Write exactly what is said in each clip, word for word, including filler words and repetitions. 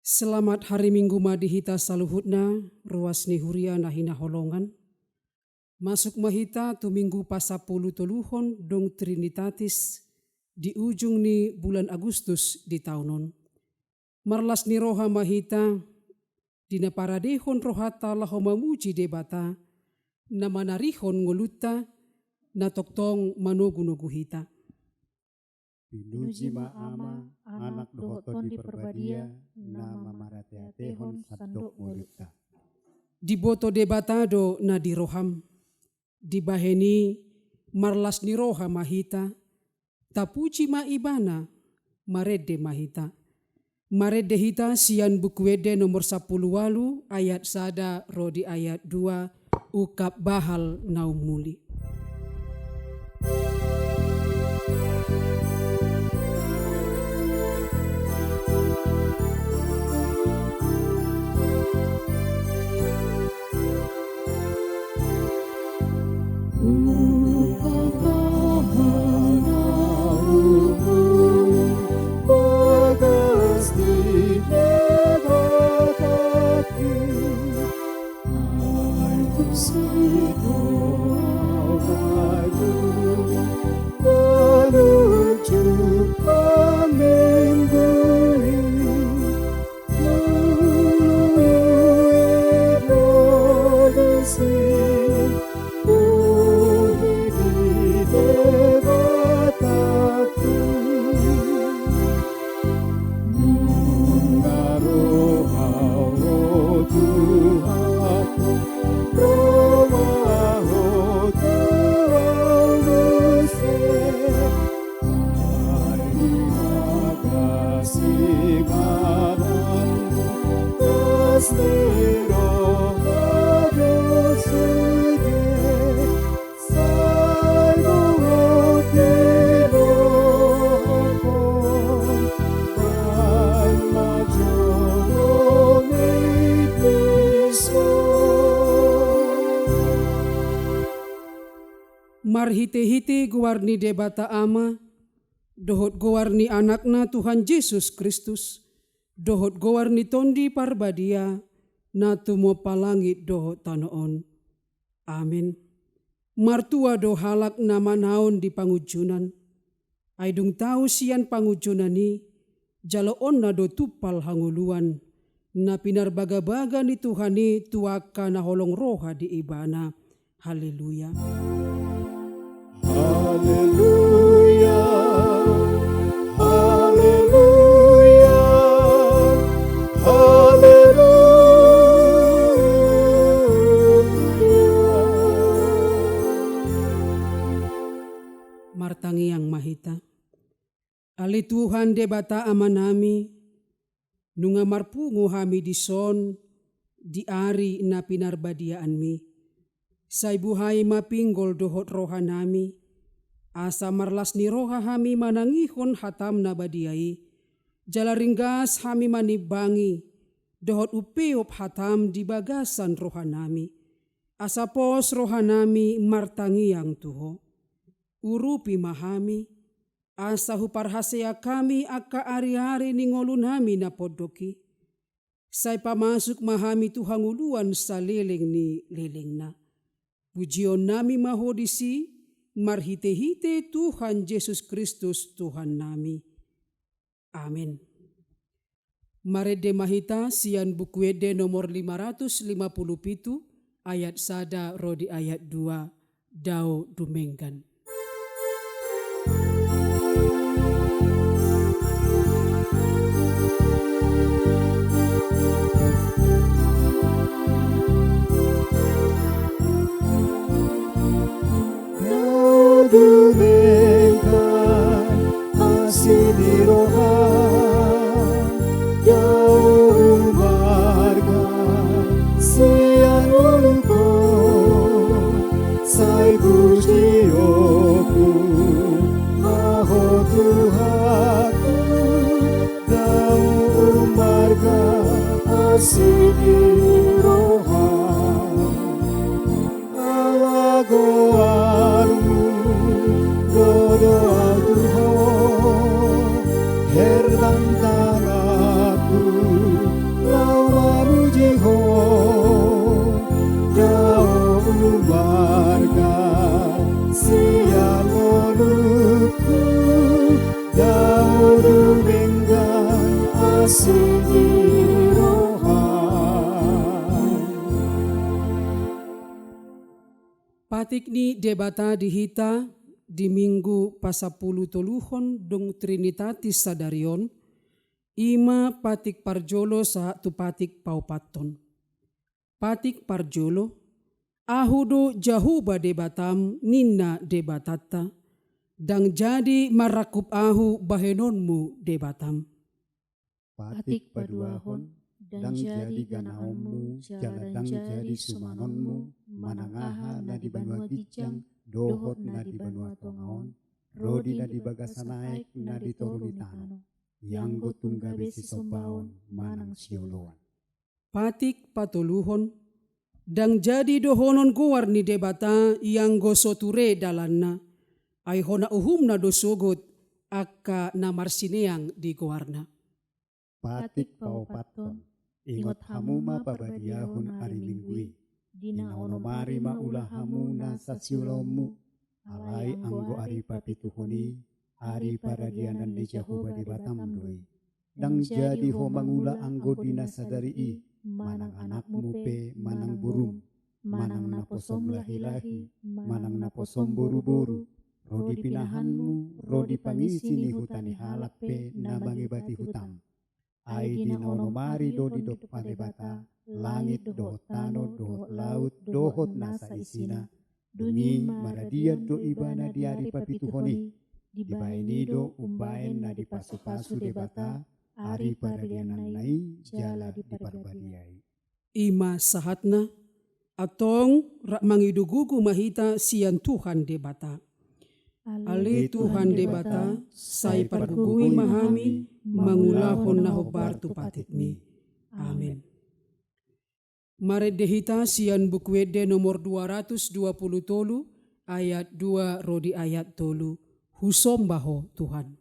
Selamat hari Minggu ma di hita saluhutna, ruas ni huria na hinaholongan. Masuk ma hita tu Minggu pasampulu toluhon dung Trinitatis di ujung ni bulan Agustus di taon on. Marlas ni roha ma hita, di na paradehon rohanta laho mamuji Debata, na manarihon ngolunta, na tongtong manogunogu hita. Pinuji ma Ama, Anak dohot Tondi Parbadia, na mamarateatehon sandok ngolunta. Diboto Debata do na di roham. Dibahen i marlas ni roha ma hita, tapuji ma Ibana, marende ma hita. Marende hita sian Buku Ende nomor sampulu ualu ayat sada ro di ayat dua, ungkap bahal na ummuli. Marhitehite goar ni Debata Ama, dohot goar ni Anakna Tuhan Jesus Kristus, dohot goar ni Tondi Parbadia, na tumompa langit dohot tano on. Amen. Martua do halak na manaon di pangunjunan. Ai dung tau sian pangunjunan i, jaloonna do tumpal hangoluan, na pinarbagabaga ni Tuhan i tu angka na holong roha di Ibana. Haleluya. Haleluya. Haleluya. Haleluya. Martangiang ma hita. Ale Tuhan Debata Amanami, nunga marpungu hami dison di ari na pinarbadiaanMi. Sai buhai ma pinggol dohot rohanami, asa marlas ni roha hami manangihon hataM na badia i, jala ringgas hami manimbangi dohot umpeop hataM di bagasan rohanami, asa pos rohanami martangiang tu Ho. Urupi ma hami, asa huparhaseang hami angka ariari ni ngolunami na pondok i. Sai pamasuk ma hami tu hangoluan saleleng ni lelengna. Pujionnami ma Ho disi, marhitehite Tuhan Jesus Kristus Tuhannami. Amen. Marende ma hita sian Buku Ende nomor lima ratus lima puluh pitu, ayat sada ro di ayat dua, dao dumenggan. Dao dumenggan asi ni roha, dao umarga sian ngolungkon, sai pujionku ma Ho Tuhanku, dao umarga asi ni roha. Ala goarMu do doa tu Ho, herbang tanganku Patik ni Debata di hita di Minggu pasampulu toluhon dung Trinitatis sadari on, i ma patik parjolo sahat tu patik paopathon. Patik parjolo, Ahu do Jahowa Debatam, ninna Debatanta, ndang jadi marangkup Ahu bahenonmu Debatam. Patik paduahon, ndang jadi ganaonmu jala ndang jadi sumanonmu manang aha na di banua ginjang dohot na di banua tonga on, ro di na di bagasan aek na di toru ni tano, ianggo tung gabe sisombaon manang sioloan. Patik patoluhon, ndang jadi dohonon goar ni Debata ianggo so ture dalanna, ai hona uhumna do sogot angka na marsineang di goarna. Patik paopathon, ingot hamu ma parbadiahon ari Minggu i, di na onom ari ma ula hamu nasa siulaonmu, alai anggo ari papituhon i, ari paradianan ni Jahowa Debatam do i. Ndang jadi ho mangula anggo di na sadari i, manang anakmu pe manang borum, manang naposom lahilahi, manang naposom boruboru, ro di pinahanmu, ro di pangisi ni huta ni halak pe na mangebati hutam. Ai di na onom ari do didompak Debata langit dohot tano dohot laut dohot nasa isina, dung i maradian do ibana di ari papituhon i. Dibaen i do umbaen na dipasupasu Debata ari paradiananna i jala diparbadiai. I ma sahatna, antong rap mangido gogo ma hita sian Tuhan Debata. Ale Tuhan Debata, sai pargogoi ma hami mangulahon na hombar tu patikmi. Amen. Marende hita sian Buku Ende nomor dua ratus dua puluh tolu, ayat dua ro di ayat tolu. Husomba Ho, Tuhan.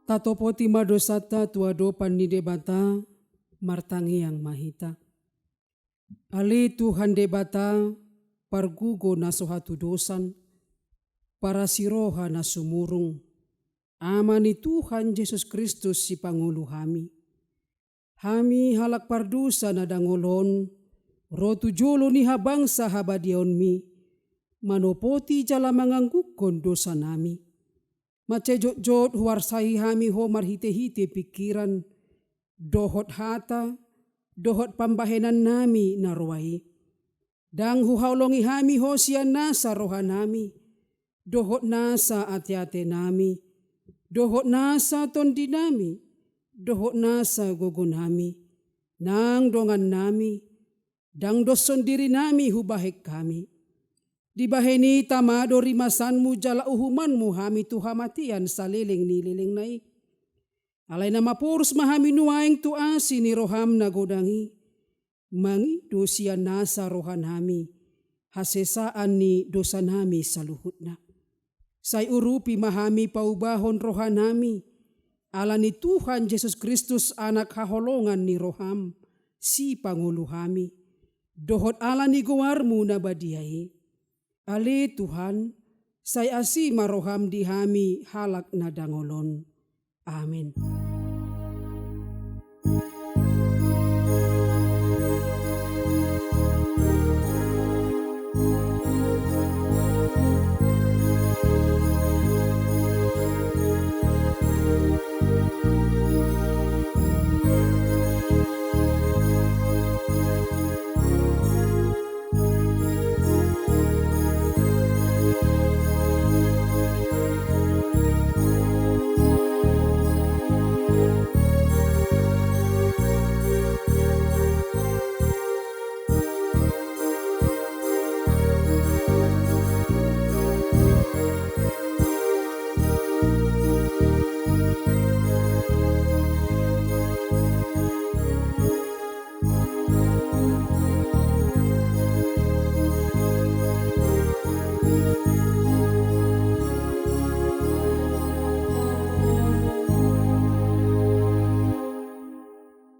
Tatopoti ma dosanta tu adopan ni Debata, martangiang ma hita. Ale Tuhan Debata, pargogo na so hatudosan, parasi roha na sumurung, Ama ni Tuhan Jesus Kristus sipangolu hami. Hami halak pardosa na dangol on, ro tu jolo ni habangsa habadiaonmi, manopoti jala manganggukkon dosanami. Mansai jotjot huarsahi hami Ho marhitehite pingkiran, dohot hata, dohot pambahenannami na roa i. Ndang huhaholongi hami Ho sian nasa rohanami, dohot nasa ateatenami, dohot nasa tondinami, dohot nasa gogonami, nang dongannami, ndang doshon dirinami hubahen hami. Dibahen i tama do rimasanmu jala uhumanmu hami tu hamatean saleleng ni lelengna i. Alai na maporus ma hami nuaeng tu asi ni roham na godang i, mangido sian nasa rohanami hasesaan ni dosanami saluhutna. Sai urupi ma hami paubahon rohanami, ala ni Tuhan Jesus Kristus Anak haholongan ni roham, sipangolu hami, dohot ala ni goarmu na badia i. Ale Tuhan, sai asi ma roham di hami halak na dangol on. Amen.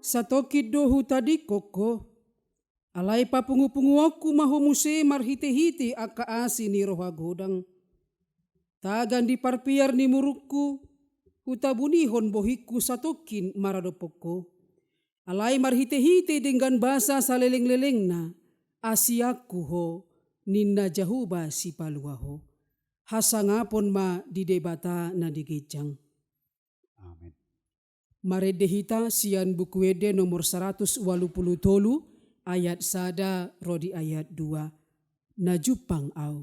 Satongkin do hutadingkon ho, alai papungupunguonku ma ho muse marhitehite angka asi ni roha godang. Tagan di parpear ni murungku, hutabunihon bohingku satongkin maradophon ho. Alai marhitehite denggan basa salelenglelengna, asianku ho, ninna Jahowa Sipalua ho. Hasangapon ma di Debata na di ginjang. Amen. Marende hita sian Buku Ende nomor saratus ualu pulu tolu, ayat sada ro di ayat dua. Na jumpang au.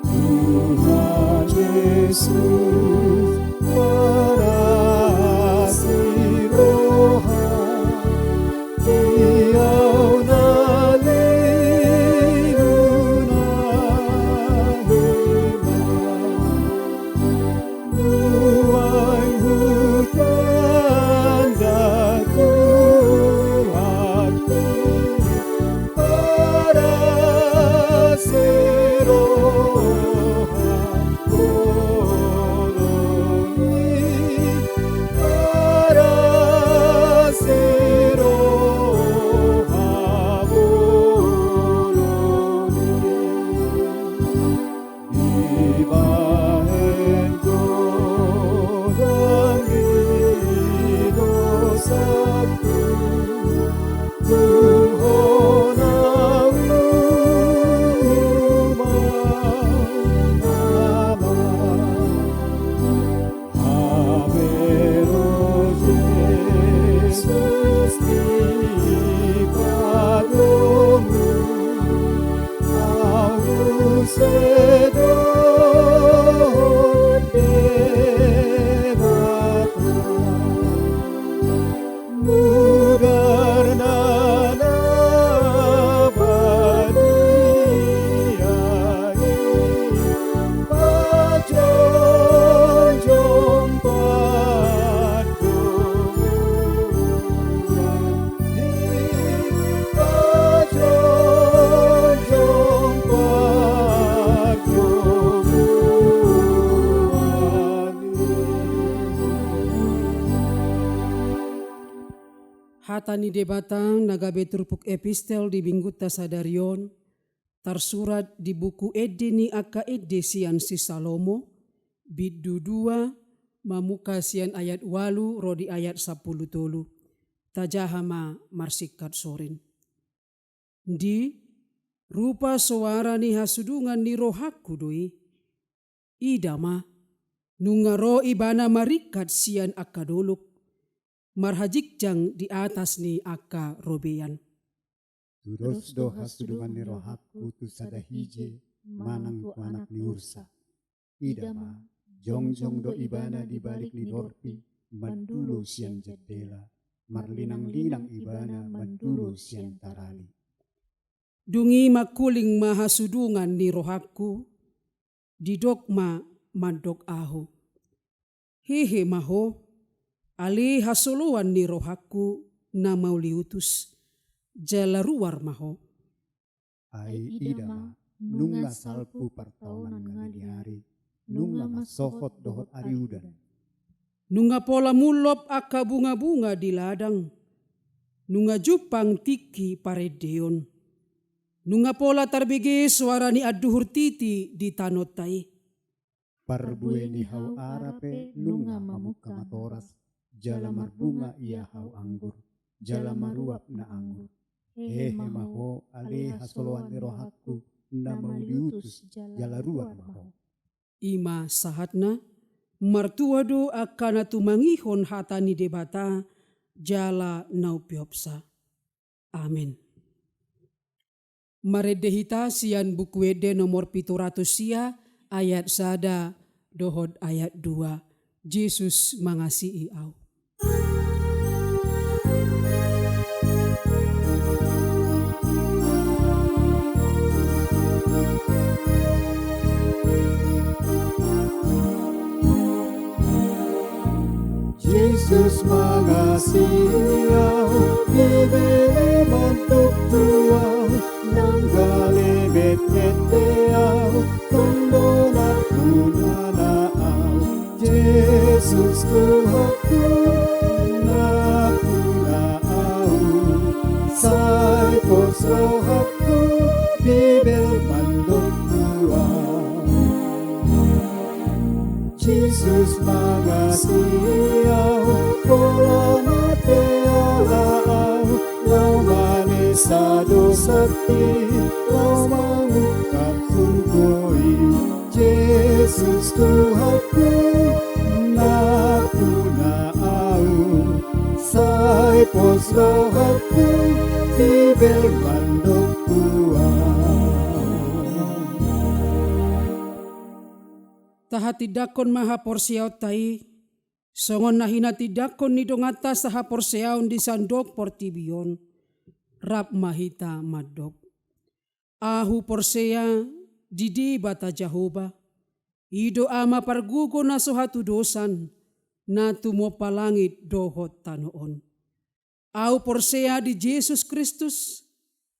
Tuhan Jesus, marasi roha, Dia na leluna. Hata ni Debata na gabe turpuk epistel di minggunta sadari on, tarsurat di buku ende ni angka ende sian si Salomo, bindu dua, mamungka sian ayat ualu ro di ayat sampulu tolu. Tajaha ma marsingkat sorin. Ndi, rupa soara ni hasudungan ni rohangku do i. Ida ma, nunga ro ibana maringkat sian angka dolok, marhajingjang di atas ni angka robean. Tudos do hasudungan ni rohangku tu sada hije manang tu anak ni ursa. Ida ma, jongjong do ibana di balik ni dorpi, mandulo sian jandela, marlinanglinang ibana mandulo sian tarali. Dung i mangkuling ma hasudungan ni rohangku, didok ma mandok ahu. Hehe ma ho, ale hasoloan ni rohangku na mauliutus, jala ruar ma ho. Ai ida ma, nunga salpu partaonan ngali ni ari, nunga mansohot dohot ari udan. Nunga pola mulop angka bungabunga di ladang, nunga jumpang tingki parendeon. Nunga pola tarbege soara ni anduhur titi di tanonta i. Parbue ni hau ara pe nunga mamungka matoras, jala marbunga ia hau anggur, jala maruap na anggur. Hehe ma ho, ale hasoloan ni rohangku, na mauliutus, jala ruar ma ho. I ma sahatna, martua do angka na tumangihon hata ni Debata, jala na umpeopsa. Amen. Marende hita sian buku ende nomor pitu ratus sia, ayat sada dohot ayat dua. Jesus mangasihi au. Jesus mangasihi au, dibere mandok tu au, nang gale betete au, tondonanku na au. Jesus Tuhanku, nampuna au, sai pos rohangku, Bibel mandok tu au. Jesus mangasihi au, pola mate ala au, laho manesa dosangki, laho mangungkap surgo i. Jesus Tuhanku, nampuna au, sai pos rohangku, Bibel mandok tu au. Tahatindangkon ma haporseaonta i, songon na hinatindangkon ni donganta sahaporseaon di sandok portibi on, rap ma hita mandok. Ahu porsea di Debata Jahowa, i do Ama pargogo na so hatudosan, na tumompa langit dohot tano on. Ahu porsea di Jesus Kristus,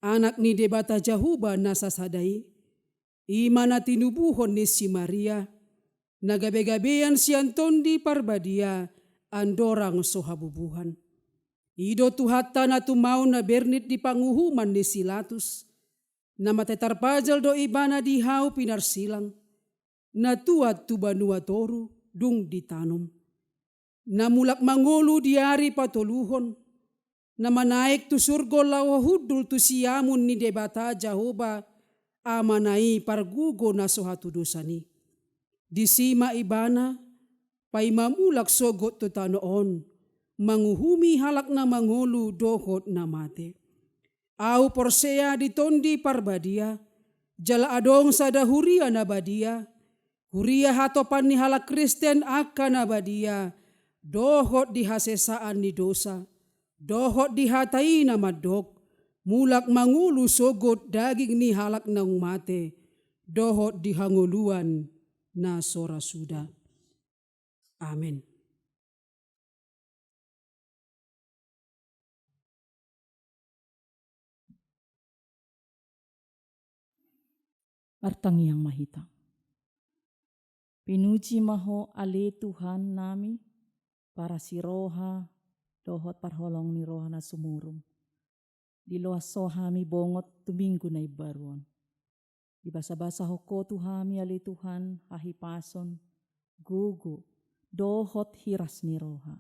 Anak ni Debata Jahowa na sasada i, i ma na tinubuhon ni si Maria, na gabegabean sian Tondi Parbadia, andorang so habubuhan. I do Tuhanta na tumaon na bernit di panguhuman ni si Latus, na mate tarpajal do ibana di hau pinarsilang, na tuat tu banua toru dung ditanom. Na mulak mangolu di ari patoluhon, na manaek tu surgo laho hundul tu siamun ni Debata Jahowa, Amana i pargogo na so hatudosan i. Disi ma ibana, paima mulak sogot tu tano on, manguhumi halak na mangolu dohot na mate. Ahu porsea di Tondi Parbadia, jala adong sada huria na badia, huria hatopan ni halak Kristen angka na badia, dohot di hasesaan ni dosa, dohot di hata i na mandok, mulak mangolu sogot daging ni halak naung mate, dohot di hangoluan na so ra suda. Amen. Martangiang ma hita. Pinuji ma Ho ale Tuhan nami, parasiroha dohot parholong ni roha na sumurung. Diloas Ho hami bongot tu minggu na imbaru on. Dibasabasahon Ho tu hami ale Tuhan hahipason, gogo, dohot hiras ni roha.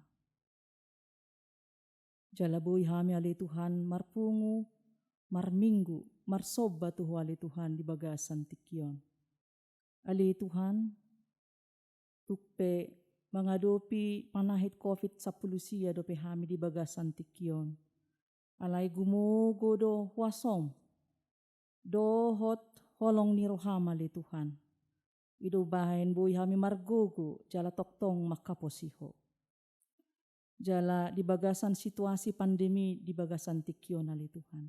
Jala boi hami ale Tuhan marpungu, marminggu, marsomba tu Ho ale Tuhan di bagasan tingki on. Ale Tuhan, tung pe mangadopi panahit covid sampulu sia dope hami di bagasan tingki on. Alai gumogo do huasom dohot holong ni roham ale Tuhan. I do umbahen boi hami margogo jala tongtong mangkaposi Ho. Jala di bagasan situasi pandemi di bagasan tingki on ale Tuhan,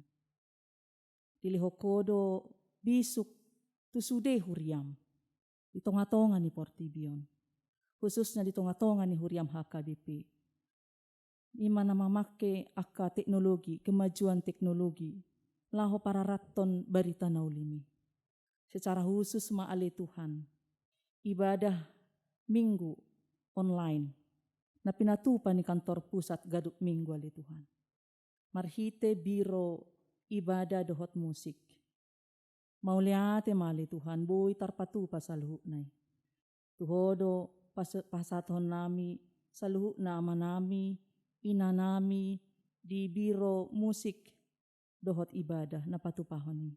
dilehon Ho do bisuk tu sude huriam di tongatonga ni portibi on, khususna di tongatonga ni huriam H K B P. I ma na mamangke angka teknologi, kemajuan teknologi laho pararathon barita na uli i. Secara khusus ma ale Tuhan, ibadah minggu online na pinatupa ni kantor pusat ganup minggu ale Tuhan, marhite biro ibadah dohot musik. Mauliate ma ale Tuhan, boi tarpatupa saluhutna i. Tu Ho do pas-, pasahatonnami saluhutna amanami, inanami di biro musik dohot ibadah na patupahon i.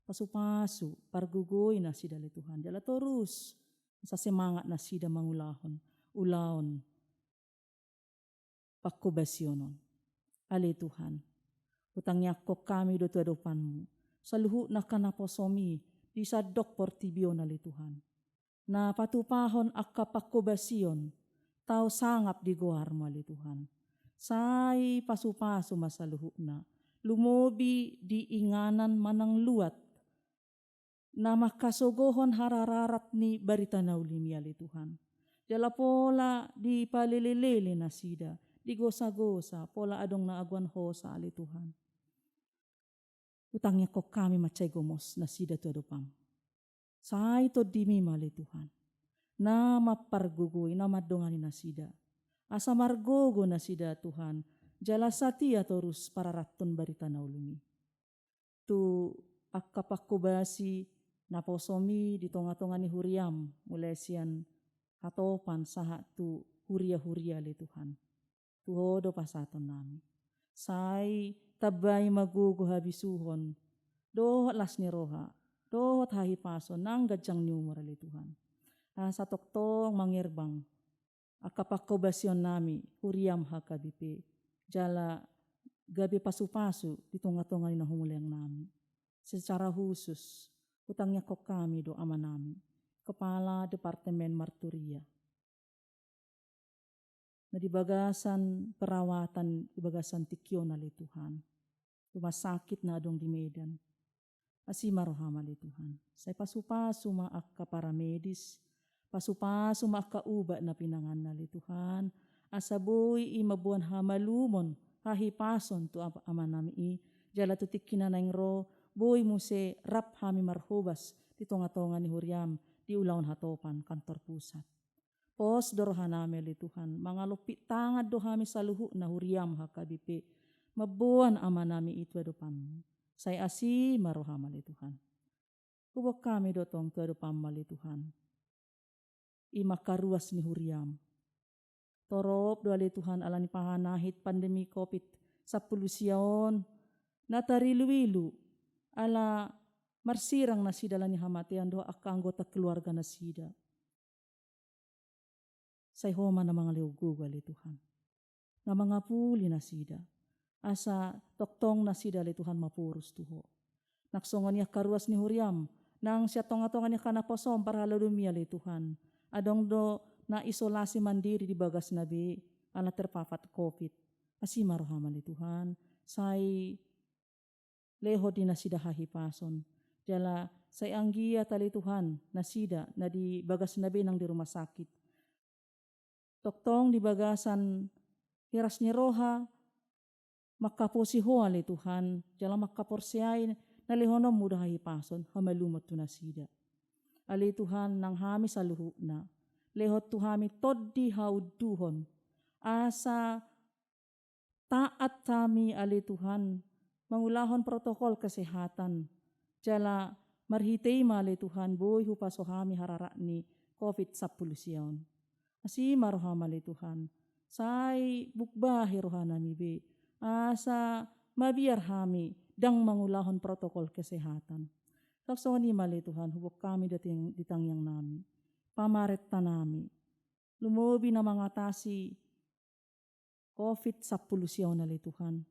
Pasupasu, pargogoi nasida ale Tuhan, jala torus sasemangat nasida mangulahon ulaon pangkobasion on. Ale Tuhan, hutangiangkon hami do tu adopanMu saluhutna angka naposomi di sandok portibi on ale Tuhan, na patupahon angka pangkobasion tau sangap di goarMu ale Tuhan. Sai pasupasu ma saluhutna, lumobi di inganan manang luat na mangkasogohon harararat ni barita na uli i ale Tuhan. Jala pola dipalelelele nasida, digosagosa, pola adong na agoan hosa ale Tuhan. Hutangiangkon hami mansai gomos nasida tu adopanMu. Sai TondiMi ma ale Tuhan na mampargogoi, na mandongani nasida, asa margogo nasida Tuhan, jala satia torus pararathon barita na uli i. Tu angka pangkobasi naposoMi di tongatonga ni huriaM, mulai sian hatopan sahat tu huria-huria ale Tuhan, tu Ho do pasahatonnami. Sai tambai ma gogo habisuhon dohot las ni roha dohot hahipason nang ganjang ni umur ale Tuhan, asa tongtong mangerbang angka pangkobasionnami huriaM H K B P, jala gabe pasupasu di tongatonga ni na humuleengnami. Secara khusus hutangiangkon hami do amanami, Kepala Departemen Marturia, na di bagasan perawatan di bagasan tingki on ale Tuhan, rumah sakit na adong di Medan. Asi ma rohaM ale Tuhan. Sai pasupasu ma angka paramedis, pasupasu ma angka ubat na pinanganna ale Tuhan, asa boi i mamboan hamalumon, hahipason tu am-, amanami i, jala tu tingki na naeng ro boi muse rap hami marhobas di tongatonga ni huriaM di ulaon hatopan kantor pusat. Pos do rohanami ale Tuhan, mangalompit tangan do hami saluhutna huriaM H K B P, mamboan amanami i tu adopanMu. Sai asi ma rohaM ale Tuhan. Huboan hami do tong tu adopanMu ale Tuhan, i ma angka ruas ni huriaM. Torop do ale Tuhan ala ni panahit pandemi covid sampulu sia on, na tariluilu ala marsirang nasida ala ni hamatean dohot angka anggota keluarga nasida. Sai Ho ma na mangalehon gogo ale Tuhan, na mangapuli nasida, asa tongtong nasida ale Tuhan maporus tu Ho. Nang songon i angka ruas ni huriaM, nang sian tongatonga ni angka naposoM parhaladoMi ale Tuhan, adong do na isolasi mandiri di bagasna be ala terpapar covid. Asi ma rohaM ale Tuhan, sai lehon di nasida hahipason. Jala sai anggiat ale Tuhan nasida na di bagasna be nang di rumah sakit, tongtong di bagasan hiras ni roha mangkaposi Ho ale Tuhan, jala mangkaporseai na lehononMu do hahipason, hamalumon tu nasida. Ale Tuhan, nang hami saluhutna, lehon tu hami tondi haunduhon, asa taat hami ale Tuhan, mangulahon protokol kesehatan. Jala marhite i ma ale Tuhan, boi hupaso hami hararat ni covid sampulu sia on. Asi ma roham ale Tuhan, sai bukbahi rohanami be, asa mabiar hami ndang mangulahon protokol kesehatan. Songon i ma ale Tuhan, huboan hami di tang-, di tangiangnami, pamarentanami, lumobi na mangatasi covid sampulu sia on ale Tuhan.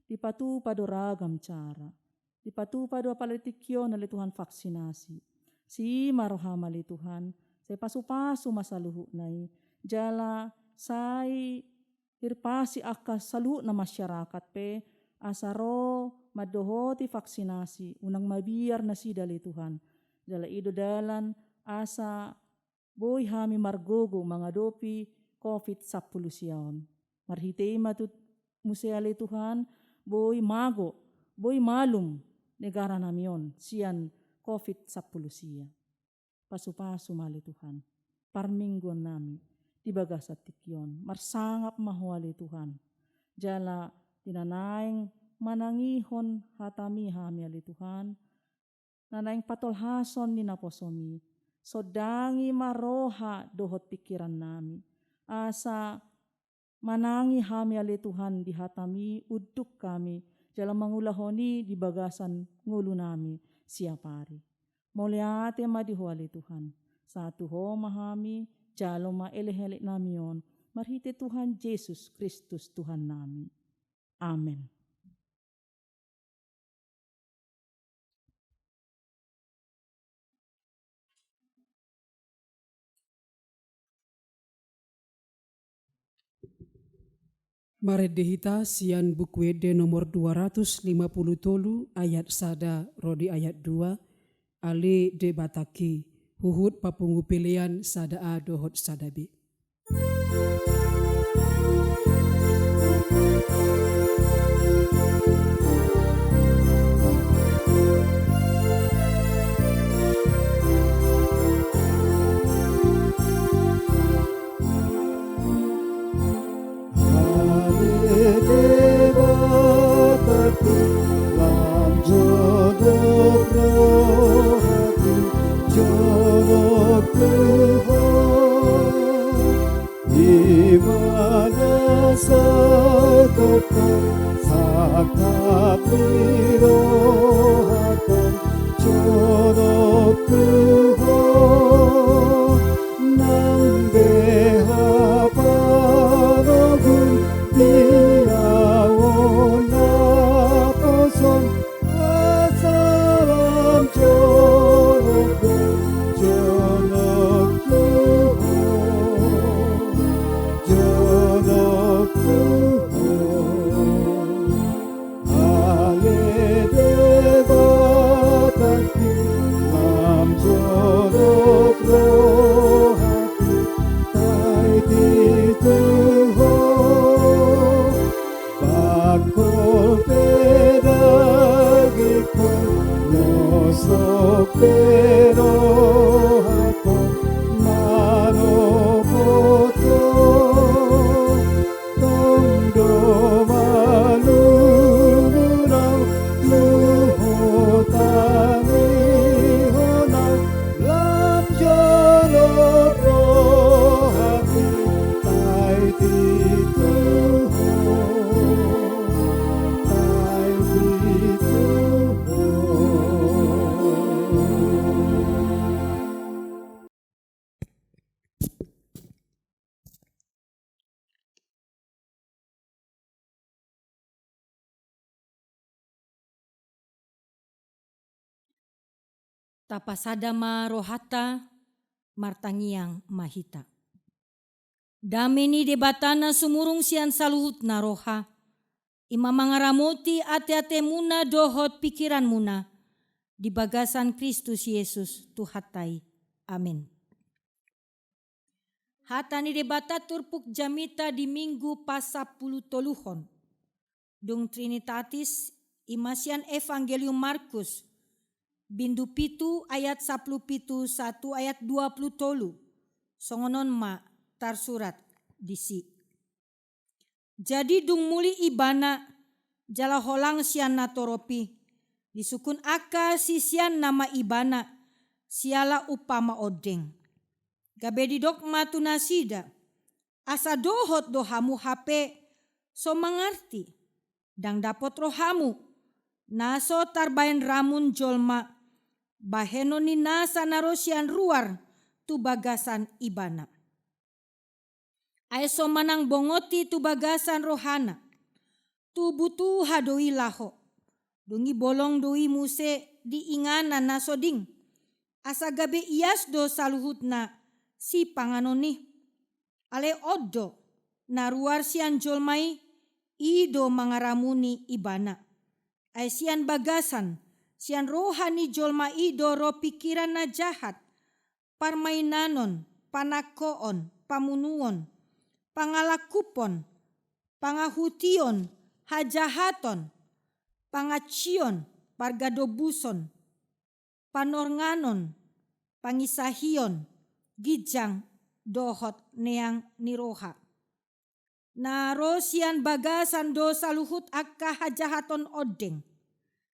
Dipatupa do ragam cara. Dipatupa do apala di tingki on ale Tuhan vaksinasi. Asi ma roham ale Tuhan, sai pasupasu ma saluhutna i. Jala sai hirpasi angka saluhutna masyarakat pe, asa ro mandohoti vaksinasi, unang mabiar nasida ale Tuhan. Jala i do dalan asa boi hami margogo mangadopi covid sampulu sia on. Marhite i ma tu muse ale Tuhan, boi mago, boi malum negaranami on sian covid sampulu sia. Pasupasu ma ale Tuhan parmingguannami di bagasan tingki on. Marsangap ma Ho ale Tuhan. Jala di na naeng manangihon hatami hami ale Tuhan, na naeng patolhason ni naposomi, sondangi ma roha dohot pingkirannami, asa manangi hami ale Tuhan di hatami unduk hami, jala mangulahon i di bagasan ngolunami siap ari. Mauliate ma di Ho ale Tuhan. Sahat tu Ho ma hami, jalo ma elekeleknami on, marhite Tuhan Jesus Kristus Tuhannami. Amen. Marende hita sian Buku Ende nomor dua ratus lima puluh tolu, ayat sada ro di ayat dua. Ale Debatangki, huhut papungu pelean sada A dohot sada B. Ale Debatangki, lam jonok rohangki, jonok tu Ho. I ma na sai tongtong sangkap ni rohangku, jonok tu Ho. Nang beha panoguon di ahu on naposom, asa lam jonok, jonok tu Ho, jonok tu Ho. Ale Debatangki, lam jonok rohangki, taiti tu Ho. Bangkol pe dagingku, nosok pe rohangku, manopot Ho. Tong do malungun ahu tu Ho tangihon ahu, lam jonok rohangki, taiti tu Ho, taiti tu Ho. Tapasada ma rohanta, martangiang ma hita. Dame ni Debata na sumurung sian saluhutna roha, i ma mangaramoti ateatemuna dohot pingkiranmuna di bagasan Kristus Jesus Tuhanta i. Amen. Hata ni Debata turpuk jamita di Minggu pasampulutoluhon. Dung Trinitatis, i ma sian Evangelium Markus, bindu pitu ayat sampulu pitu sahat tu ayat dua pulu tolu. Songon on ma tarsurat disi. Jadi dung muli ibana, jala holang sian natorop i, disungkun angka siseanna ma ibana, siala umpama ondeng. Gabe didok ma tu nasida, asa dohot do hamu hape so mangarti, ndang dapot rohamu, na so tarbaen ramun jolma, bahenon ni nasa na ro sian ruar tu bagasan ibana. Ai so manang bongot i tu bagasan rohana, tu butuha do i laho, dung i bolong do i muse di inganan na so ding, asa gabe ias do saluhutna sipanganon i. Alai on do, na ruar sian jolma i, i do mangaramuni ibana. Ai sian bagasan, sian roha ni jolma i do ro pingkiran na jahat, parmainanon, panangkoon, pamunuon, pangalangkupon, pangahution, hajahaton, pangancion, pargadobuson, panornganon, pangisahion, ginjang dohot neang ni roha. Na ro sian bagasan do saluhut angka hajahaton ondeng,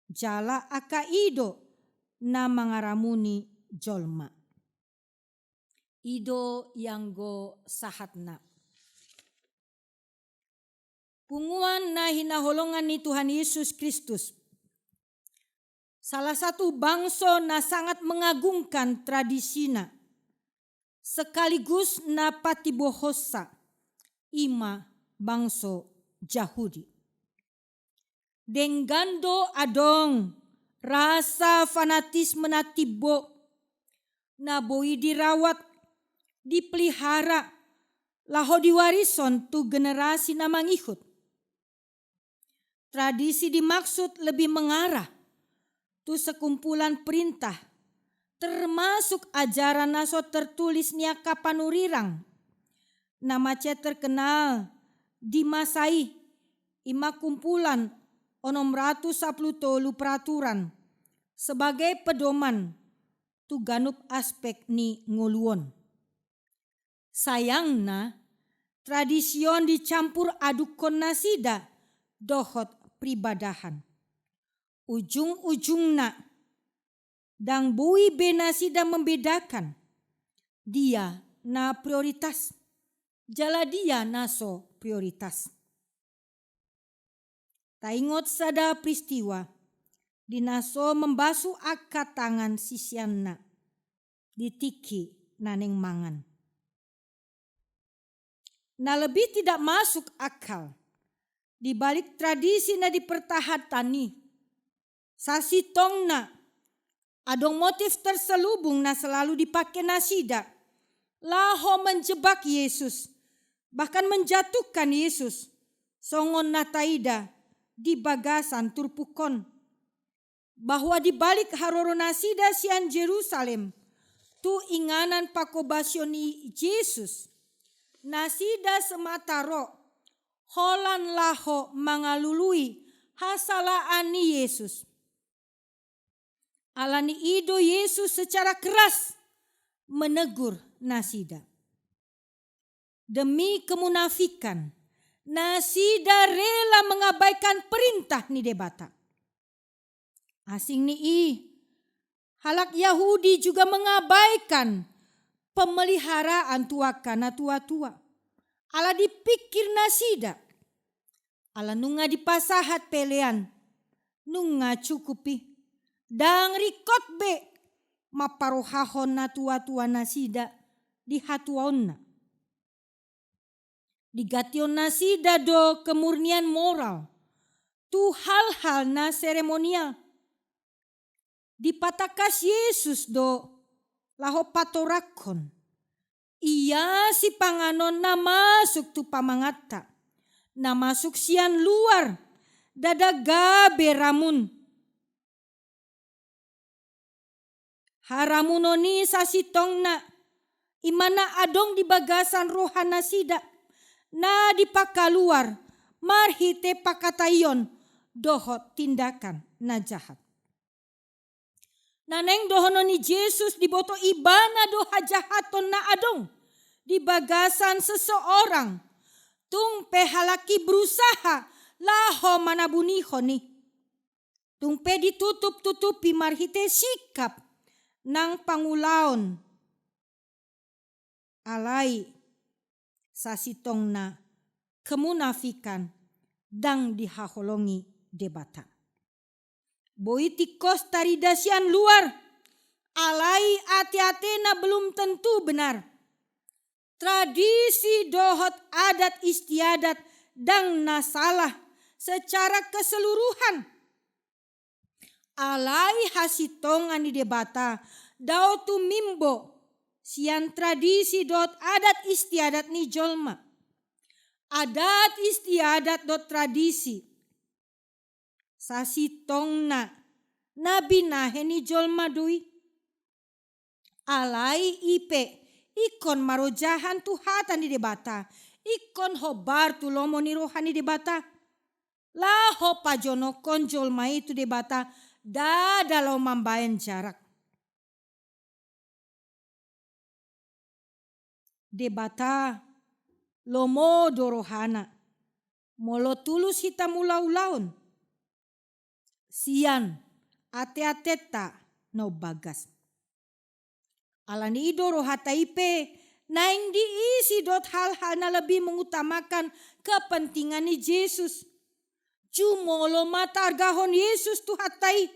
jala angka i do na mangaramuni jolma. I do ianggo sahatna. Punguan na hinaholongan ni Tuhan Yesus Kristus. Salah satu bangso na sangat mengagungkan tradisina, sekaligus na patibohonsa, i ma bangso Jahudi. Denggan do adong rasa fanatisme na timbo, na boi dirawat, dipelihara, laho diwarishon tu generasi na mangihut. Tradisi dimaksud lebih mengarah tu sekumpulan perintah, termasuk ajaran na so tertulis ni angka panurirang, na mansai terkenal di masa i, i ma kumpulan onom ratus sampulu tolu peraturan, sebagai pedoman tu ganup aspek ni ngolu on. Sayangna, tradisi on dicampur adukkon nasida dohot peribadahan. Ujung-ujungna, ndang boi be nasida membedakan dia na prioritas, jala dia na so prioritas. Taingot sada peristiwa di na so mambasu angka tangan siseanna di tingki na naeng mangan. Na lebih tidak masuk akal di balik tradisi na dipertahankan i, sasintongna adong motif terselubung na selalu dipake nasida laho menjebak Yesus, bahkan menjatuhkan Yesus, songon na taida di bagasan turpuk on, bahwa di balik haroro nasida sian Jerusalem tu inganan pangkobasion ni Jesus, nasida semata ro holan laho mangalului hasalaan ni Jesus. Alani i do Jesus secara keras menegur nasida. Demi kemunafikan, nasida rela mengabaikan perintah ni Debata. Asing ni i, halak Yahudi juga mengabaikan pemeliharaan tu angka na tua-tua. Ala dipingkir nasida, ala nunga dipasahat pelean, nunga cukup i, ndang ringkot be mamparohahon na tua-tua nasida di hatuaonna. Digantihon nasida do kemurnian moral tu hal-hal na seremonial. Dipatangkas Jesus do laho patoranghon ia sipanganon na masuk tu pamanganta, na masuk sian luar, ndada gabe ramun. Haramunon i sasintongna i ma na adong di bagasan roha nasida, na dipakaluar marhite pangkataion dohot tindakan na jahat. Na naeng dohonon ni Jesus diboto ibana do hajahaton na adong di bagasan seseorang, tung pe halak i berusaha laho manabunihon i. Tung pe ditutup-tutupi marhite sikap nang pangulaon. Alai sasintongna kemunafikan ndang dihaholongi Debata. Boi tingkos tarida sian luar, alai ate-atena belum tentu benar. Tradisi dohot adat istiadat ndang na salah secara keseluruhan. Alai hasintongan ni Debata dao tumimbo sian tradisi dohot adat istiadat ni jolma. Adat istiadat dohot tradisi sasintongna na binahen ni jolma do i. Alai i pe ingkon marojahan tu hata ni Debata, ingkon hombar tu lomo ni roha ni Debata. Laho pajonokhon jolma i tu Debata, ndada laho mambahen jarak. Debata lomo do rohana, molo tulus hita mangula ulaon sian ate-atenta na umbagas. Alani i do rohanta i pe naeng diisi dohot hal-hal na lebih mengutamakan kepentingan ni Jesus. Jumolo ma taargahon Jesus Tuhanta i,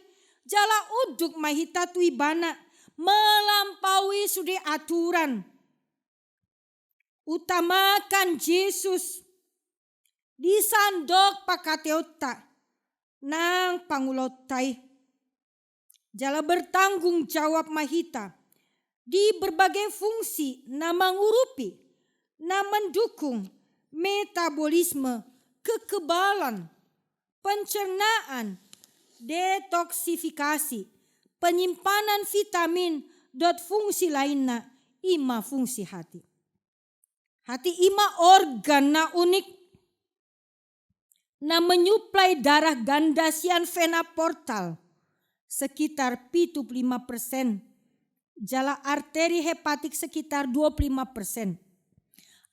jala unduk ma hita tu Ibana, melampaui sude aturan. Utamakan Jesus di sandok pangkataionta nang pangulaonta i. Jala bertanggung jawab ma hita di berbagai fungsi na mangurupi, na mendukung metabolisme, kekebalan, pencernaan, detoksifikasi, penyimpanan vitamin, dohot fungsi lainna, i ma fungsi hati. Hati i ma organ na unik na menyuplai darah ganda sian vena portal sekitar pitu pulu lima persen, jala arteri hepatik sekitar dua pulu lima persen.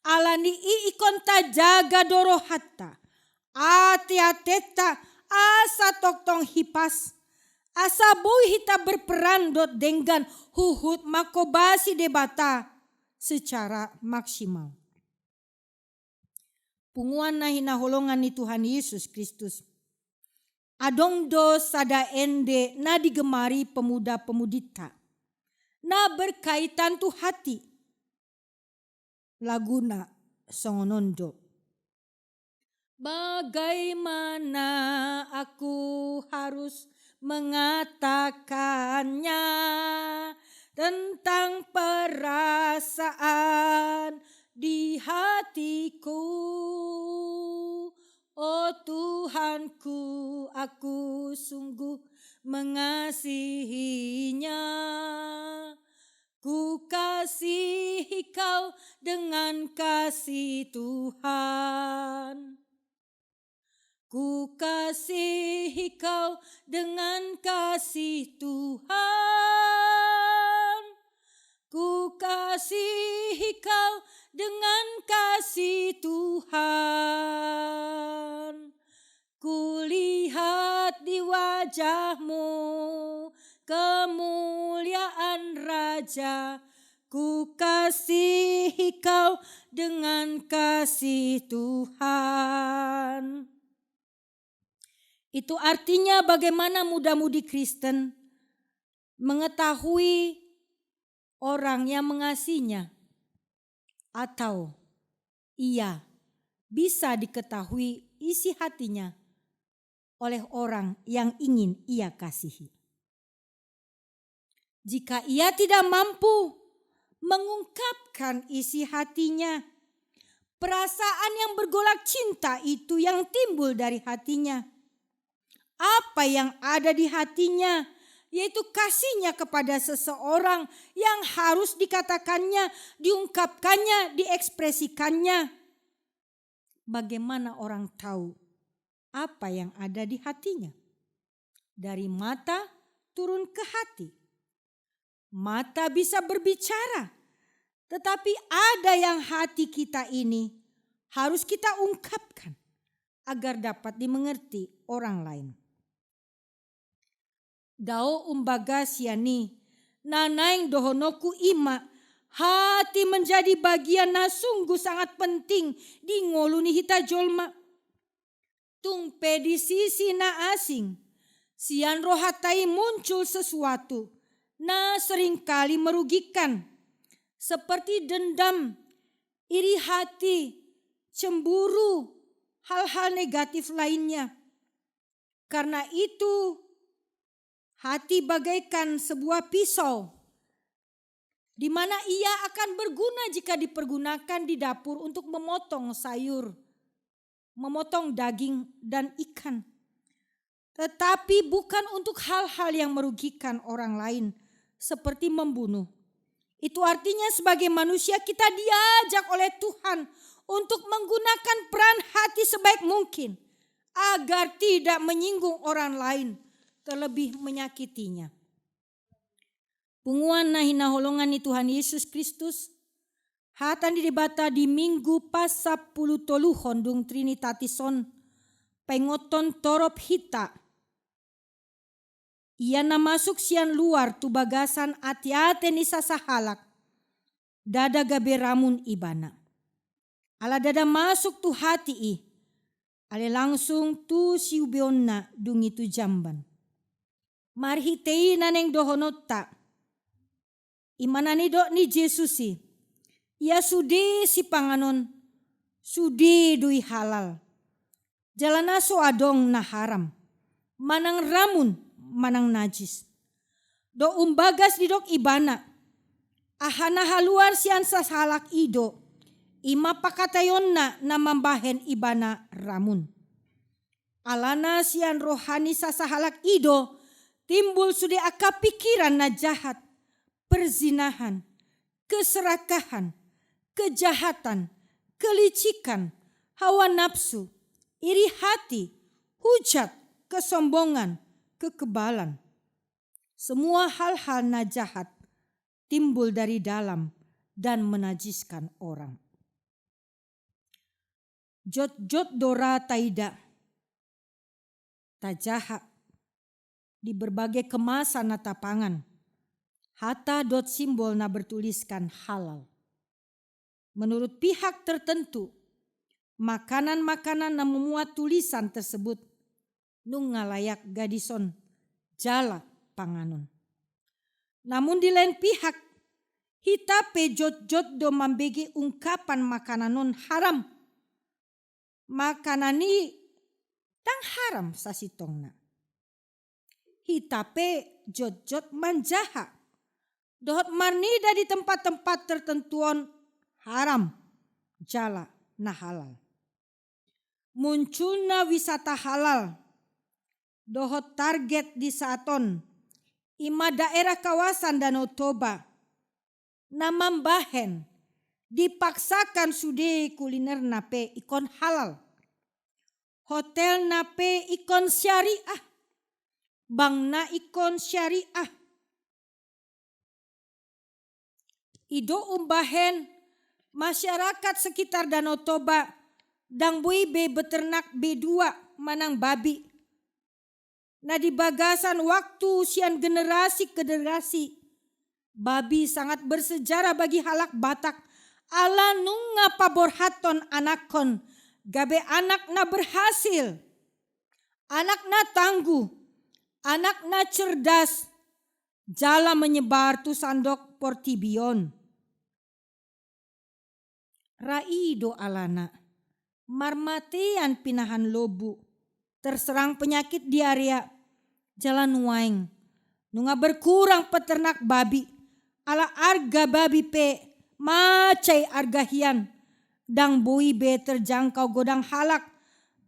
Alani i ingkon tajaga do rohanta, ate-atenta asa tongtong hipas, asa boi hita berperan dohot denggan huhut manghobasi Debata secara maksimal. Punguan na hinaholongan ni Tuhan Yesus Kristus. Adong do sada ende na digemari pemuda-pemudinta, na berkaitan tu hati. Laguna songon on do. Bagaimana aku harus mengatakannya tentang perasaan di hatiku? O Tuhanku, aku sungguh mengasihinya. Ku kasihi kau dengan kasih Tuhan. Ku kasihi kau dengan kasih Tuhan. Ku kasihi kau dengan kasih Tuhan. Ku lihat di wajahmu kemuliaan Raja. Ku kasihi kau dengan kasih Tuhan. Itu artinya bagaimana muda-mudi Kristen mengetahui orang yang mengasihinya, atau ia bisa diketahui isi hatinya oleh orang yang ingin ia kasihi. Jika ia tidak mampu mengungkapkan isi hatinya, perasaan yang bergolak cinta itu yang timbul dari hatinya. Apa yang ada di hatinya, yaitu kasihnya kepada seseorang yang harus dikatakannya, diungkapkannya, diekspresikannya. Bagaimana orang tahu apa yang ada di hatinya? Dari mata turun ke hati. Mata bisa berbicara, tetapi ada yang hati kita ini harus kita ungkapkan agar dapat dimengerti orang lain. Dao umbagas sian i, na naeng dohononku i ma, hati menjadi bagian na sungguh sangat penting di ngolu ni hita jolma. Tung pe di sisi na asing, sian rohanta i muncul sesuatu na seringkali merugikan, seperti dendam, iri hati, cemburu, hal-hal negatif lainnya. Karena itu, hati bagaikan sebuah pisau, di mana ia akan berguna jika dipergunakan di dapur untuk memotong sayur, memotong daging dan ikan. Tetapi bukan untuk hal-hal yang merugikan orang lain, seperti membunuh. Itu artinya, sebagai manusia, kita diajak oleh Tuhan untuk menggunakan peran hati sebaik mungkin, agar tidak menyinggung orang lain, terlebih menyakitinya. Punguan na hinaholongan ni Tuhan Yesus Kristus, hata ni Debata di Minggu pasampulutoluhon dung Trinitatis on, paingothon torop hita. Ia na masuk sian luar tu bagasan ateate ni sasahalak, ndada gabe ramun ibana. Ala ndada masuk tu hati i, alai langsung tu siubeonna, dung i tu jamban. Marhite i na naeng dohononta, i ma na nidok ni Jesus i, ia sude sipanganon, sude do i halal. Jala na so adong na haram, manang ramun, manang najis. Dohot umbagas didok ibana, aha na haluar sian sasahalak i do, i ma pangkataionna na mambahen ibana ramun. Alana sian roha ni sasahalak i do timbul sude angka pikiran na jahat, perzinahan, keserakahan, kejahatan, kelicikan, hawa nafsu, iri hati, hujat, kesombongan, kekebalan. Semua hal-hal na jahat timbul dari dalam dan menajiskan orang. Jotjot do ra taida, tajaha di berbagai kemasan na tapangan, hata dohot simbol na bertuliskan halal. Menurut pihak tertentu, makanan-makanan na memuat tulisan tersebut nunga layak gadison jala panganon. Namun di lain pihak, hita pe jotjot do mambege ungkapan makanan on haram. Makanan i ndang haram sasintongna. Hita pe jotjot manjaha dohot marnida di tempat-tempat tertentu on haram jala na halal. Munculna wisata halal dohot target di saat on, i ma daerah kawasan Danau Toba, na mambahen dipaksakan sude kulinerna pe ingkon halal, hotelna pe ingkon syariah, bankna ingkon syariah. I do umbahen masyarakat sekitar Danau Toba ndang boi be beternak bedua manang babi. Na di bagasan waktu sian generasi ke generasi, babi sangat bersejarah bagi halak Batak, ala nunga paborhathon anakhon gabe anak na berhasil, anak na tangguh, anak na cerdas, jala menyebar tu sandok portibi on. Ra i do alana marmatean pinahan lombu, terserang penyakit diarea, jala nuaeng nunga berkurang peternak babi, ala arga babi pe mansai arga hian, ndang boi be terjangkau godang halak,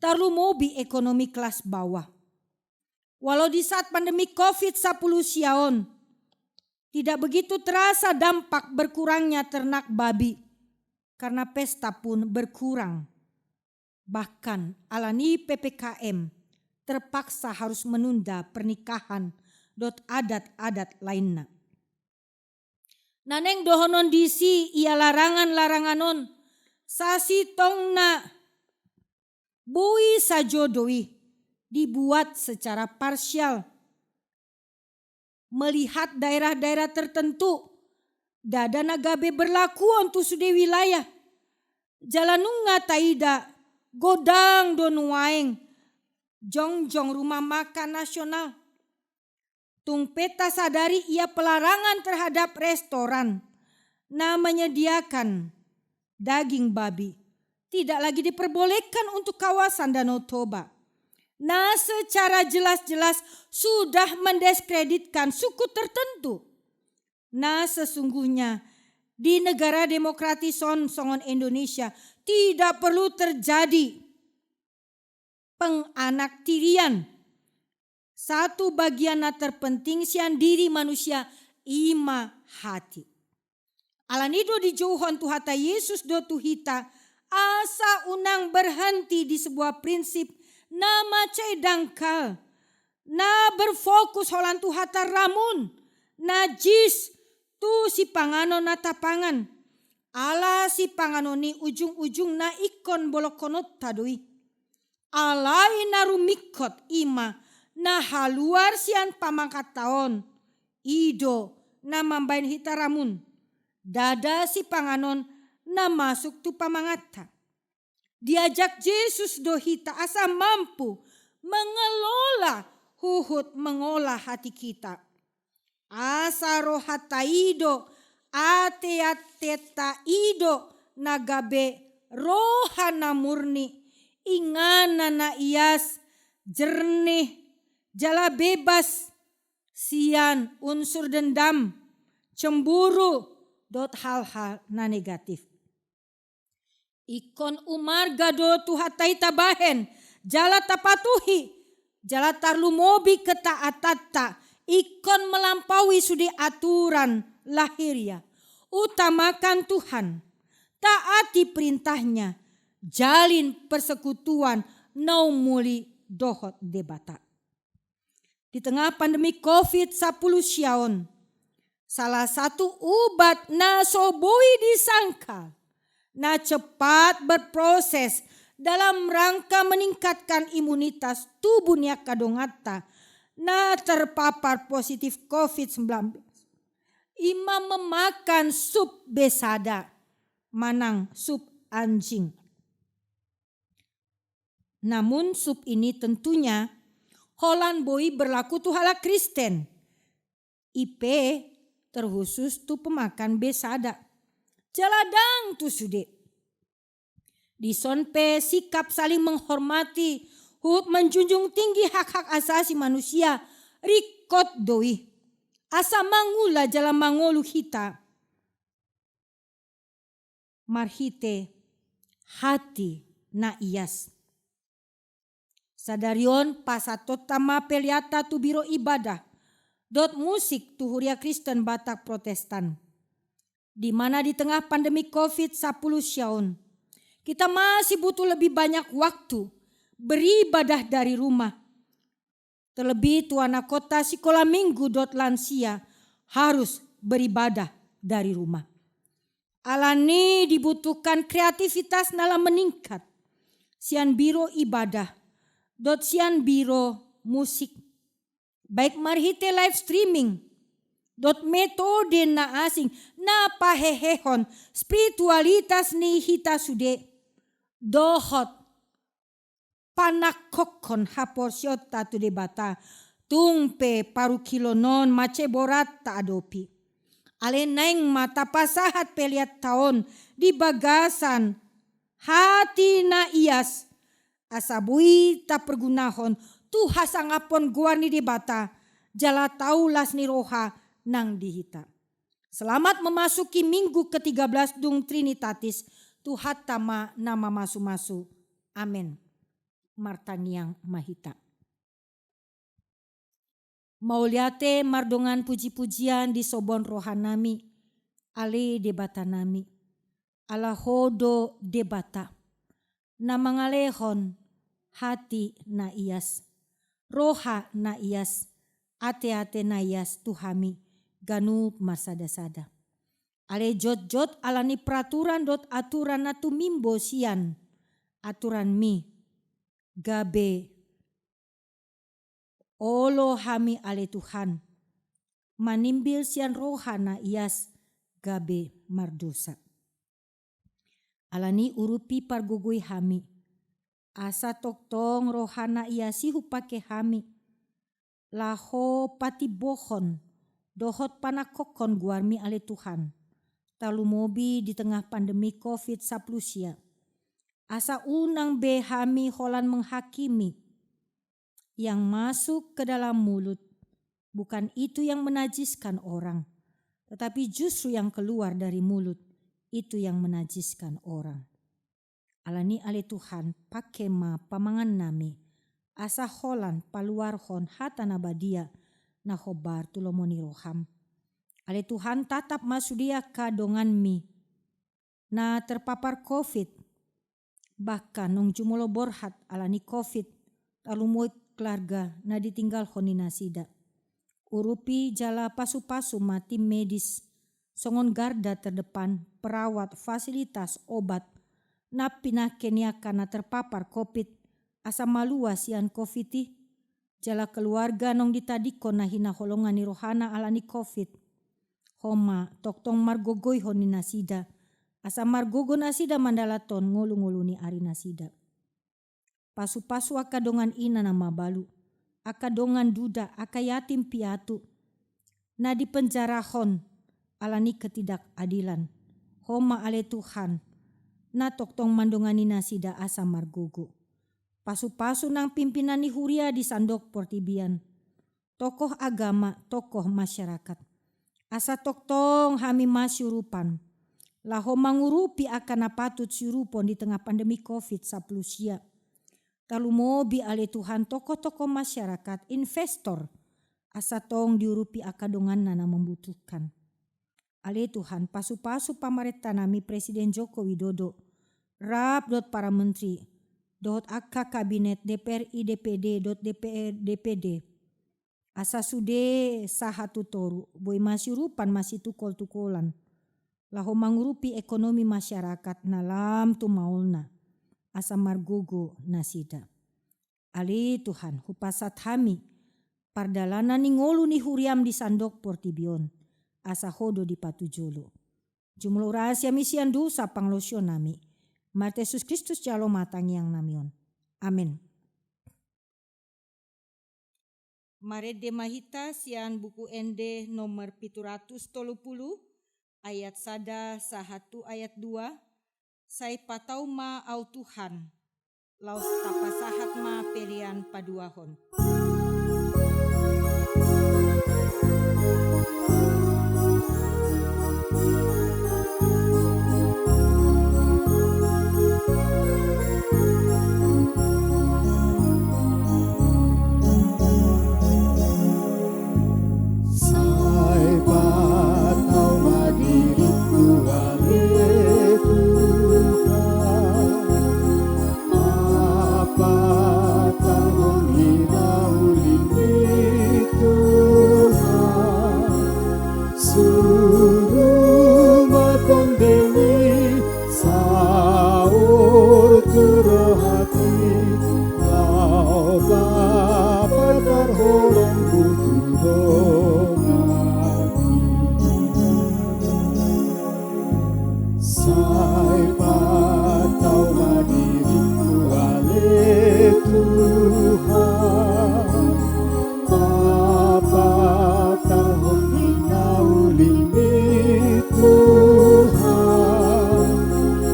tarlumobi ekonomi kelas bawah. Walau di saat pandemi covid sampulu sia on, tidak begitu terasa dampak berkurangnya ternak babi, karena pesta pun berkurang. Bahkan, ala ni P P K M, terpaksa harus menunda pernikahan dohot adat-adat lainna. Na naeng dohonon disi, ia larangan-larangan on Sasintongna boi sajo do i dibuat secara parsial. Melihat daerah-daerah tertentu, ndada na gabe berlakuon tu sude wilayah. Jala nunga taida, godang do nuaeng jongjong rumah makan nasional. Tung pe tasadari ia pelarangan terhadap restoran na menyediakan daging babi tidak lagi diperbolehkan untuk kawasan Danau Toba. Na secara jelas-jelas sudah mendiskreditkan suku tertentu. Na sesungguhnya di negara demokratis on songon Indonesia tidak perlu terjadi penganaktirian. Satu bagian na terpenting sian diri manusia i ma hati. Alani do dijouhon Tuhanta Jesus do tu hita, asa unang berhenti di sebuah prinsip na mansai dangkal, na berfokus holan tu hata ramun, najis, tu sipanganon na tapangan. Ala sipanganon i ujung-ujungna ingkon bolongkononta do i. Alai na rumingkot i ma na haluar sian pamangatta on, i do na mambahen hita ramun. Ndada sipanganon na masuk tu pamangatta. Diajak Jesus do hita asa mampu mengelola huhut mengolah hati kita. Asa rohanta i do, ateateta i do na gabe roha na murni, inganan na ias, jernih, jala bebas sian unsur dendam, cemburu, dohot hal-hal na negatif. Ingkon umarga do Tuhanta i tabahen, jala tapatuhi, jala tarlumobi ketaatanta, ingkon melampaui sude aturan lahiriah. Utamakan Tuhan, taati perintah-Nya, jalin persekutuan na umuli dohot Debata. Di tengah pandemi covid sampulu sia on, salah satu ubat na so boi disangkal na cepat berproses dalam rangka meningkatkan imunitas tubuh ni angka donganta na terpapar positif covid sembilan belas, i ma memakan sup besada manang sup anjing. Namun sup ini tentunya holan boi berlaku tu halak Kristen. I pe terkhusus tu pemakan besada. Jala ndang tu sude. Dison pe sikap saling menghormati, huhut menjunjung tinggi hak-hak asasi manusia, ringkot do i. Asa mangula jala mangolu hita marhite hati na ias. Sadari on pasahatonta ma peleanta tu biro ibadah dohot musik tu Huria Kristen Batak Protestan. Di mana di tengah pandemi covid sampulu sia on, kita masih butuh lebih banyak waktu beribadah dari rumah. Terlebih tu anakhonta sikola minggu dohot lansia harus beribadah dari rumah. Alani dibutuhkan kreativitas na lam meningkat sian biro ibadah dohot sian biro musik, baik marhite live streaming dohot metode na asing na pahehehon spiritualitas ni hita sude dohot panangkokhon haporseaonta tu Debata, tung pe parungkilon on mansai borat taadopi. Alai naeng ma tapasahat peleanta on di bagasan hati na ias, asa boi tapargunaon tu hasangaphon goar ni Debata, jala tau las ni roha nang di hita. Selamat memasuki minggu ketiga belas dung Trinitatis, Tuhanta ma na mamasumasu. Amen. Martangiang ma hita. Mauliate mardongan pujipujian disobon rohanami, ale Debatanami. Ala Ho do Debata na mangalehon hati na ias, roha na ias, ateate na ias tu hami ganup marsadasada. Ale jotjot ala ni peraturan dohot aturan na tumimbo sian aturanMi, gabe olo hami ale Tuhan, manimbil sian roha na ias gabe mardosa. Ala ni i urupi pargogoi hami, asa tongtong roha na ias i hupake hami, laho patimbohon dohot panangkokhon goarMi ale Tuhan, tarlumobi di tengah pandemi covid sampulu sia. Asa unang be hami holan menghakimi. Yang masuk ke dalam mulut, bukan itu yang menajiskan orang, tetapi justru yang keluar dari mulut, itu yang menajiskan orang. Ala ni i ale Tuhan, pake ma pamangan nami, asa holan paluarhon hata na badia na hombar tu lomo ni rohaM. Ale Tuhan, tatap ma sude angka donganMi na terpapar covid, bahkan naung jumolo borhat ala ni covid, tarlumobi keluarga na ditinggalhon ni nasida. Urupi jala pasupasu ma tim medis, songon garda terdepan, perawat, fasilitas, obat, na pinangke ni angka na terpapar covid, asa malua sian covid i, jala keluarga naung ditadingkon na hinaholongan ni rohana ala ni covid. Ho ma tongtong margogoihon ni nasida, asa margogo nasida mandalathon ngolungolu ni ari nasida. Pasupasu angka dongan ina na mabalu, angka dongan duda, angka yatim piatu, na dipenjarahon ala ni ketidakadilan. Ho ma ale Tuhan, na tongtong mandongani nasida asa margogo. Pasupasu nang pimpinan ni huria di sandok portibi on, tokoh agama, tokoh masyarakat. Asa tongtong hami masiurupan, laho mangurupi angka na patut siurupon di tengah pandemi covid sampulu sia. Tarlumobi ale Tuhan tokoh-tokoh masyarakat, investor, asa tong diurupi angka donganna na membutuhkan. Ale Tuhan, pasupasu pamarenta nami Presiden Joko Widodo, rap dohot para menteri, dohot angka kabinet D P R I, D P D, dohot D P R, D P D. Asa sude sahat tu toru, boi masiurupan masitungkol-tungkolan, laho mangurupi ekonomi masyarakat na lam tu maolna, asa margogo nasida. Ale Tuhan, hupasahat hami pardalanan ni ngolu ni huriaM di sandok portibi on, asa Ho do dipatujolo. Jumolo urasi hami sian dosa pangalaosion nami. Marhite Jesus Kristus jalo ma tangiang nami on. Amen. Marende ma hita sian Buku Ende nomor pitu ratus tolu pulu, ayat sada sahat tu ayat dua. Sai patau ma Au Tuhan, laos tapasahat ma pelean paduahon. Sai patau ma diringku ale Tuhan, papatarhon hinauli ni Tuhan. Suru ma tondimi saur tu rohangki, laho papatar holongku tu donganki. Sai patau ma diringku ale Tuhan, papatarhon hinauli ni Tuhan.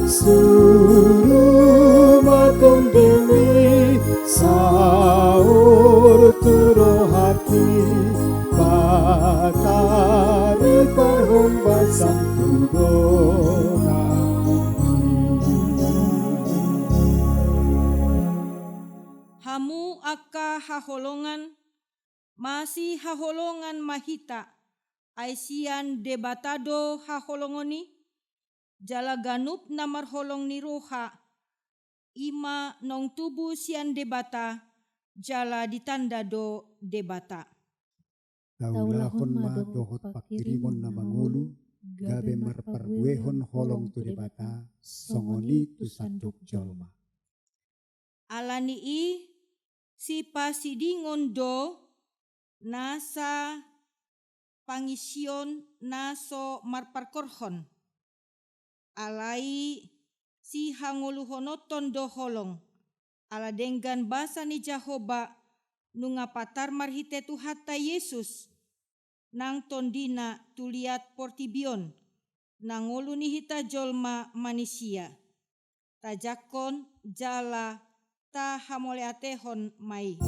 Suru ma tondimi saur tu rohangki, patariparhon basangku donganki. Hamu angka haholongan, masihaholongan ma hita, ai sian Debata do haholongon i, jala ganup na marholong ni roha, i ma naung tubu sian Debata, jala ditanda do Debata. Taulahon ma dohot pangkirimon na mangolu, gabe marparbuehon holong tu Debata, songon i tu sandok jolma. Ala ni i, sipasidingon do nasa pangision na so marparkorhon. Alai sihangoluhononton do holong, ala denggan basa ni Jahowa, nunga patar marhite Tuhanta Jesus, nang tondina tu liat portibi on, na ngolu ni hita jolma manisia. Tajangkon jala tahamauliatehon ma i.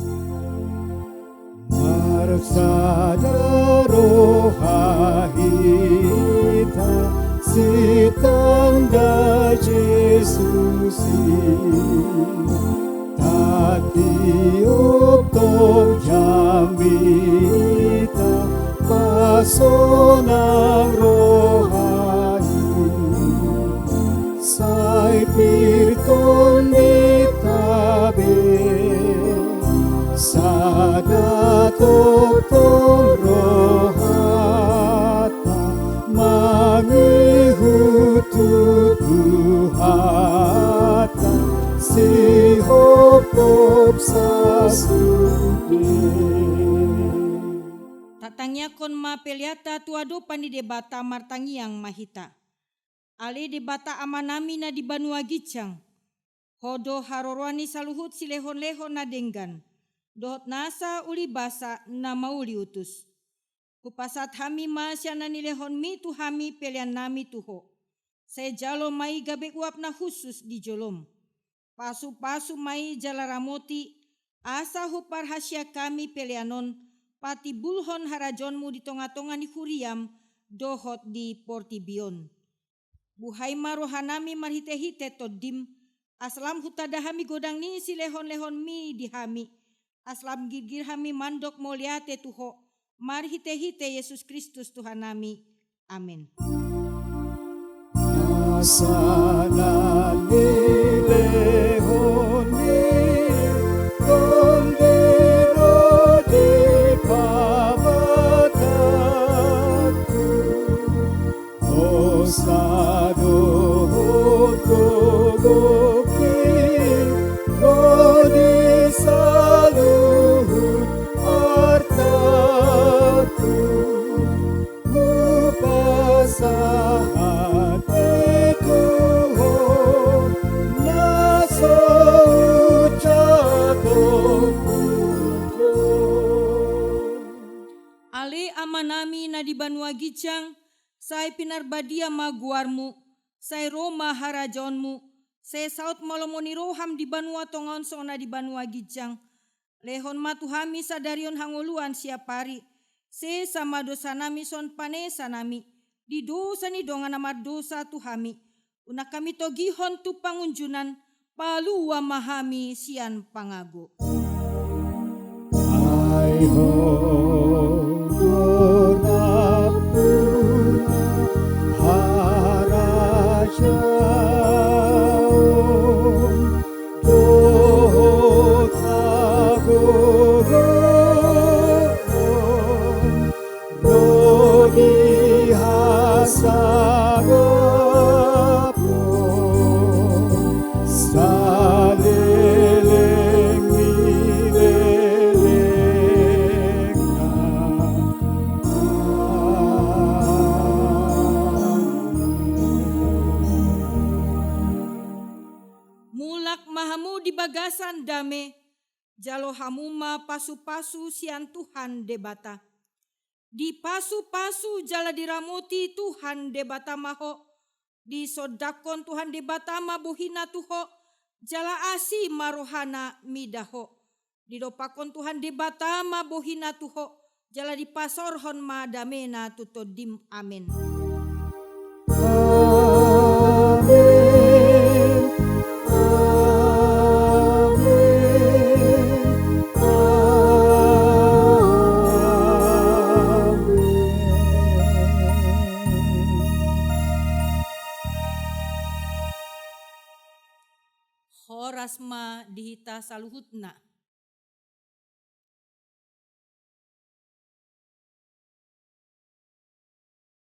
Marsada roha hita sitanda Jesus i. Tatiop tong jamita pasonang roha i. Sai pir tondinta be sada tongtong rohanta mangihut tu Tuhanta sihophop sasude. Tatangiangkon ma peleanta tu adopan ni Debata. Martangiang ma hita. Ale Debata Amanami na di banua ginjang, Ho do haroroan ni saluhut silehonlehon na denggan dohot nasa ulibasa na mauliutus. Hupasahat hami ma sian na nilehonMi tu hami peleannami tu Ho. Sai jalo ma i gabe uap na hushus di joloM. Pasupasu ma i jala ramoti, asa huparhaseang hami pelean on patimbulhon harajaonMu di tongatonga ni huriaM dohot di portibi on. Buhai ma rohanami marhitehite TondiM, asa lam hutanda hami godang ni silehonlehonMi di hami, asa lam girgir hami mandok mauliate tu Ho, marhitehite Jesus Kristus Tuhannami. Amen. Asa na nilehon ni Tondi ro di pamatangku, hosa dohot gogo i ro di saluhut artangku. Hupasahat i tu Ho na so unjak on. Ale Amanami na di banua ginjang, sai pinarbadia ma goarMu, sai ro ma harajaonMu, sai saut ma lomo ni rohaM di banua tonga on songon na di banua ginjang. Lehon ma tu hami sadari on hangoluan siapari. Sesa ma dosanami songon panesanami di dosa ni dongan na mardosa tu hami. Unang hami togihon tu pangunjunan, palua ma hami sian pangago. Ai Ho do nampuna harajaon dohot hagogoon ro di hasangapon saleleng ni lelengna. Amen. Mulak ma hamu di bagasan dame, jalo hamu ma pasupasu sian Tuhan Debata. Dipasupasu jala diramoti Tuhan Debata ma ho. Disondangkon Tuhan Debata ma bohiNa tu ho, jala asi ma rohaNa mida ho. Didompakkon Tuhan Debata ma bohiNa tu ho, jala dipasaorhon ma dameNa tu tondim. Amen. Amen. Amen. Amen. Horas ma di hita saluhutna.